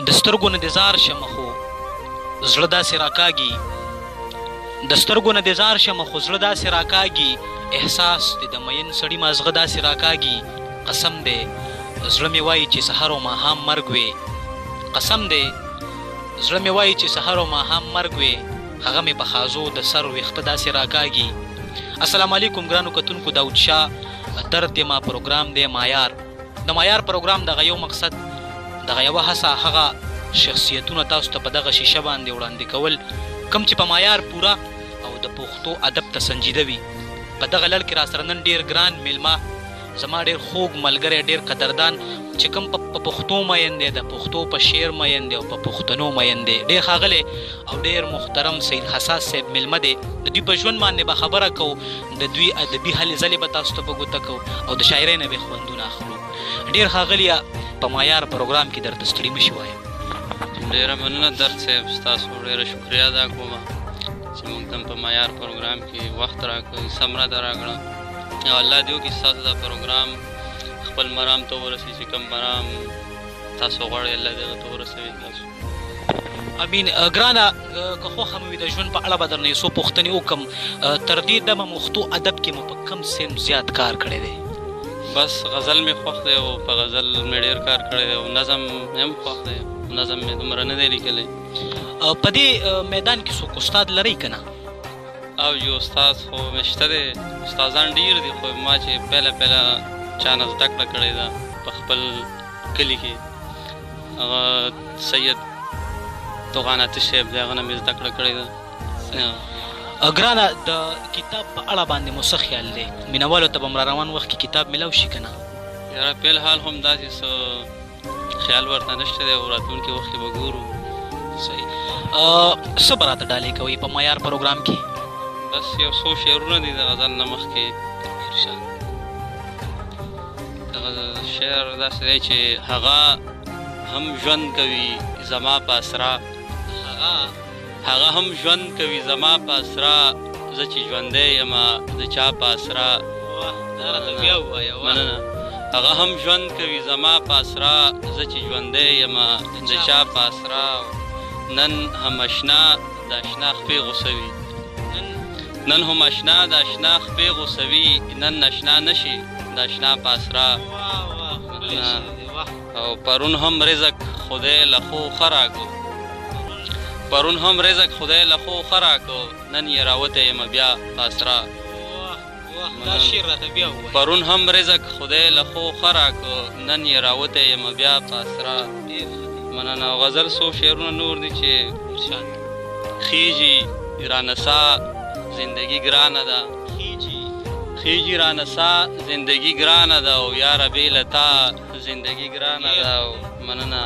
د سترګو نه دې ځار شمه خو زړه داسې راکاږي، د سترګو نه دې ځار شمه خو زړه داسې راکاږي، احساس دې د مین سړي مازغه داسې راکاږي. قسم دی زړه مې وایي چې سحر او ماښام مرګ وې، قسم دی زړه مې وایي چې سحر او ماښام مرګ وې، هغه مې په خازو د سر ویښته داسې راکاږي. السلام علیکم ګرانو کتونکو، داود شاه درد ما پروګرام دی مایار. د معیار پروګرام دغه یو مقصد، دغه یوه هڅه، هغه شخصیتونه تاسو ته په دغه شیشه باندې وړاندې کول کوم چې په معیار پوره او د پښتو ادب ته سنجیده وي. په دغه لړ کې راسره نن ډیر ګران میلمه، زما ډیر خوږ ملګری، ډیر قدردان چې کوم په پښتو مین دی، د پښتو په شعر مین دی او په پښتنو مین دی، ډیر ښاغلی او ډیر محترم سید حساس صاحب میلمه دی. د دوی په ژوند باندې به خبره کوو، د دوی ادبي هلې ځلې به تاسو ته په ګوته کوو او د شاعرۍ نه به خوندونه اخلو. ډیر ښاغلیه، په معیار پروګرام کې درته ستړي مه شي وایم. ډېره مننه درد صاحب، ستاسو ډېره شکریه ادا کوم چې موږ ته په معیار پروګرام کې وخت راکړ، سم راته راکړه، او الله دې وکړي ستاسو دا پروګرام خپل مرام ته ورسي، چې کوم مرام تاسو غواړئ الله دې هغه ته ورسوي تاسو. امین. ګرانه، که خوښه مو وي د ژوند په اړه به درنه یو څو پوښتنې وکړم. تر دې دمه پښتو ادب کې مو په کوم صنف زیات کار کړی دی؟ بس غزل مې خوښ دی او په غزل مې ډېر کار کړی دی، او نظم مې هم خوښ دی، نظم مې دومره نه دی لیکلی. په دې میدان کې څوک استاد لرئ که نه؟ او یو استاد خو مې شته دی، استادان ډېر دي، خو ما چې پهله پهله چا نه زده کړه کړې ده په خپل کلي کې، هغه سید توغان آتش صاحب دی، هغه نه مې زده کړه کړې ده. ګرانه، د کتاب په اړه باندې مو څه خیال دی؟ مینهوالو ته به هم را روان وخت کې کتاب میلاو شي که نه؟ یاره په الحال هم داسې څه خیال ورته نشته دی، او راتلونکي وخت کې به ګورو. صحیح. څه به راته ډالۍ کوئ په معیار پروګرام کې؟ بس یو څو شعرونه دي د غزل نه مخکې. ارشاد. دغه شعر داسې دی چې هغه هم ژوند کوي زما په اسرا، هغه هم ژوند کوي زما په اسرا، زه چې ژوندی یم د چا په اسرا. مننه. هغه هم ژوند کوي زما په اسرا، زه چې ژوندی یم د چا په اسرا. نن هم اشنا د اشنا خپې غوسوي، نن هم اشنا د اشنا خپې غوسوي، نن اشنا نشي د اشنا په اسرا. او پرون هم رزق خدای له خو ښه راکړو، پرون هم رزق خدای له خو ښه راکړو، نن یې راوتی یم بیا په اسرا. پرون هم رزق خدای له خو ښه راکړو، نن یې راوتی یم بیا په اسرا. مننه. او غزل څو شعرونه نور دي چې خیژي رانه سا زندګي ګرانه ده، خیژي رانه سا زندګي ګرانه ده، او یاره بې له تا زندګي ګرانه ده. او مننه.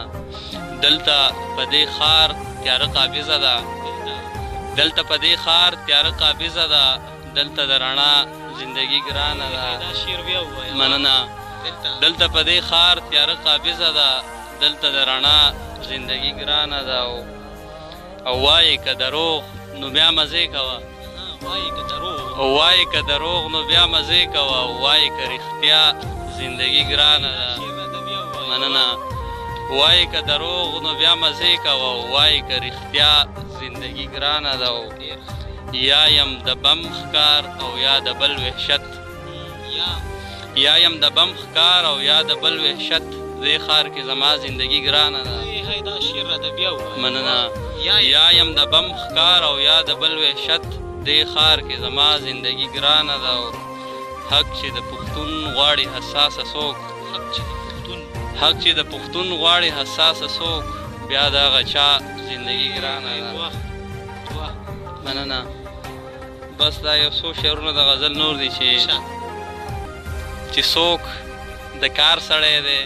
دلته په دې ښار تیاره قابضه ده، دلته په دې ښار تیاره قابضه ده، دلته د رڼا زندګي ګرانه ده. مننه. دلته په دې ښار تیاره قابضه ده، دلته د رڼا زندګي ګرانه ده. او وایې که دروغ نو بیا مزې کوه، او وایې که دروغ نو بیا مزې کوه، او وایې که رښتیا زندګي ګرانه ده. مننه. وایې که دروغ نو بیا مزې کوه، او وایې که رښتیا زندګي ګرانه ده. او یا یم د بم ښکار او یا د بل وحشت، یا یم د بم ښکار او یا د بل وحشت، دې ښار کې زما زندګي ګرانه ده. مننه. یا یم د بم ښکار او یا د بل وحشت، دې ښار کې زما زندګي ګرانه ده. او حق چې د پښتون غواړي حساسه څوک، حق چې د پښتون غواړي حساسه څوک، بیا د هغه چا زندګي ګرانه ده. مننه. بس دا یو څو شعرونه د غزل نور دي چې څوک د کار سړی دی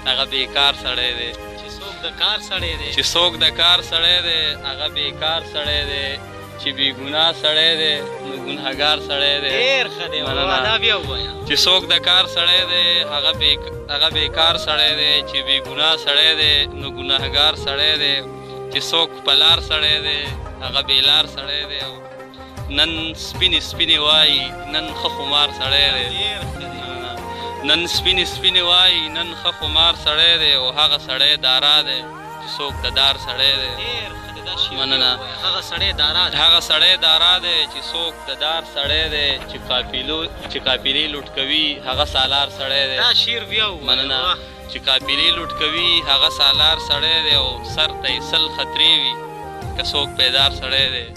هغه بیکار سړی دی، چې څوک د کار سړی دی، چې څوک د کار سړی دی هغه بیکار سړی دی، چې بې ګناه سړی دی نو ګناهګار سړی دی. ډېر ښه دی، دا بیا ووایه. چې څوک د کار سړی دی هغه بیکار سړی دی، چې بې ګناه سړی دی نو ګناهګار سړی دی، چې څوک په لار سړی دی هغه بې لار سړی دی. نن سپینې سپینې وایي نن ښه خمار سړی دی، نن سپینې سپینې وایي نن ښه خمار سړی دی، او هغه سړی دارا دی څوک د دار سړی دی. ډېر ښه دی دا شعر. مننه. هغه سړی دارا دی. هغه سړی دارا دی چې څوک د دار سړی دی، چې قافلو چې قافلې لوټ کوي هغه سالار سړی دی. دا شعر بیا ووایه. مننه. چې قافلې لوټ کوي هغه سالار سړی دی، او سر ته یې 100 خطرې وي که څوک بیدار سړی دی.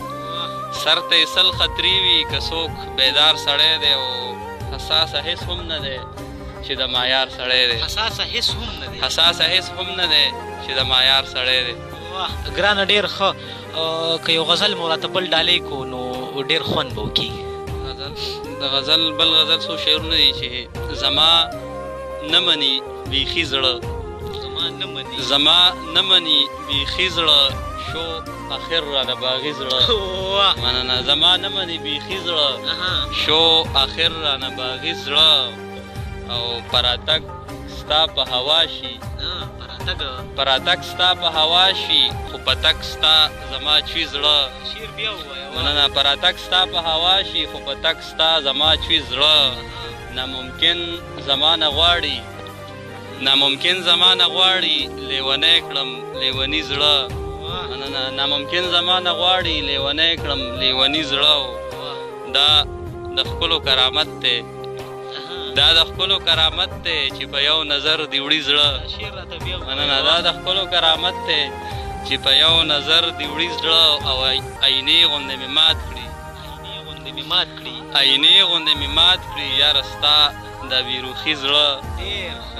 سر ته یې 100 خطرې وي که څوک بیدار سړی دی، او حساسه هیڅ هم نه دی چې د معیار سړی دی. حساسه هیڅ هم نه دی. حساسه هیڅ هم نه دی چې د معیار سړی دی. واه ګرانه ډېر ښه. که یو غزل مو راته بل ډالۍ کو نو ډېر خوند به وکړي. غزل، د غزل بل غزل څو شعرونه دي چې زما نه مني بیخي زړه، زما نه مني، زما نه مني بیخي زړه، شو اخر رانه باغي زړه. مننه. زما نه مني بیخي زړه، شو اخر رانه باغي زړه، او پراتګ ستا په هوا شي، پراتګ ستا په هوا شي، خو پتک ستا زما چوي زړه. شعر بیا ووایه. مننه. پراتګ ستا په هوا شي، خو پتک ستا زما چوي زړه. ناممکن زمانه غواړي، ناممکن زمانه غواړي، لیونی کړم لیوني زړه. مننه. ناممکن زمانه غواړي، لیونی کړم لیوني زړه. دا د ښکلو کرامت دی، دا د ښکلو کرامت دی چې په یو نظر دی وړي زړه. مننه. دا د ښکلو کرامت دی چې په یو نظر دی وړي زړه، او آینې غوندې مې مات کړي، آینې غوندې مې مات کړي، آینې غوندې مې مات کړي، یاره ستا دا بېروخي زړه.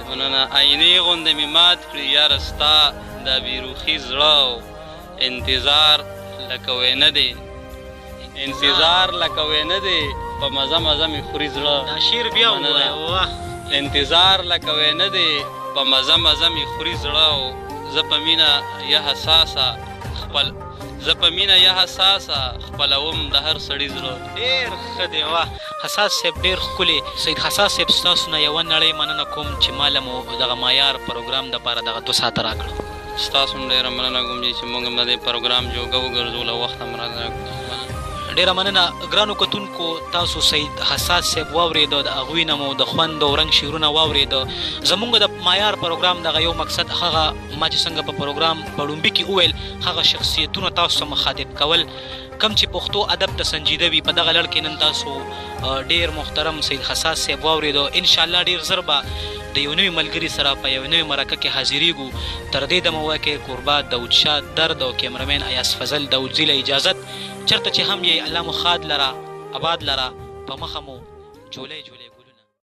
مننه. آینې غوندې مې مات کړي، یاره ستا دا بېروخي زړه. انتظار لکه وینه دی، انتظار لکه وینه دی، په مزه مزه مې خوري زړه. دا شعر بیا ووایه. انتظار لکه وینه دی، په مزه مزه مې خوري زړه، زه په مینه یا حساسه خپل، زه په مینه یا حساسه خپلوم د هر سړي زړه. ډېر ښه دی. واه حساس صاحب ډېر ښکلی. سید حساس صاحب ستاسو نه یوه نړۍ مننه کوم چې ما له مو دغه معیار پروګرام دپاره دغه 2 ساعته راکړه. ستاسو هم ډېره مننه کوم چې موږ هم د دې پروګرام جوګه وګرځول او وخت هم راته راکړو. ډېره مننه ګرانو کتونکو، تاسو سید حساس صاحب واورېده، د هغوی نه مو د خوند او رنګ شعرونه واورېده. زمونږ د معیار پروګرام دغه یو مقصد هغه ما چې څنګه په پروګرام په ړومبي کې وویل، هغه شخصیتونه تاسو ته مخاطب کول کم چې پښتو ادب ته سنجیده وي. په دغه لړ کې نن تاسو ډېر محترم سید حساس صاحب واورېده. انشاءالله ډېر زر به د یو نوي ملګري سره په یوه نوې مرکه کې حاضرېږو. تر دې دمه وکې کوربه داود شاه درد او کیمرمین ایاز فضل داودزي له اجازت. چرته چې هم یې الله مو ښاد لره، آباد لره. په مخه مو جولۍ جولۍ.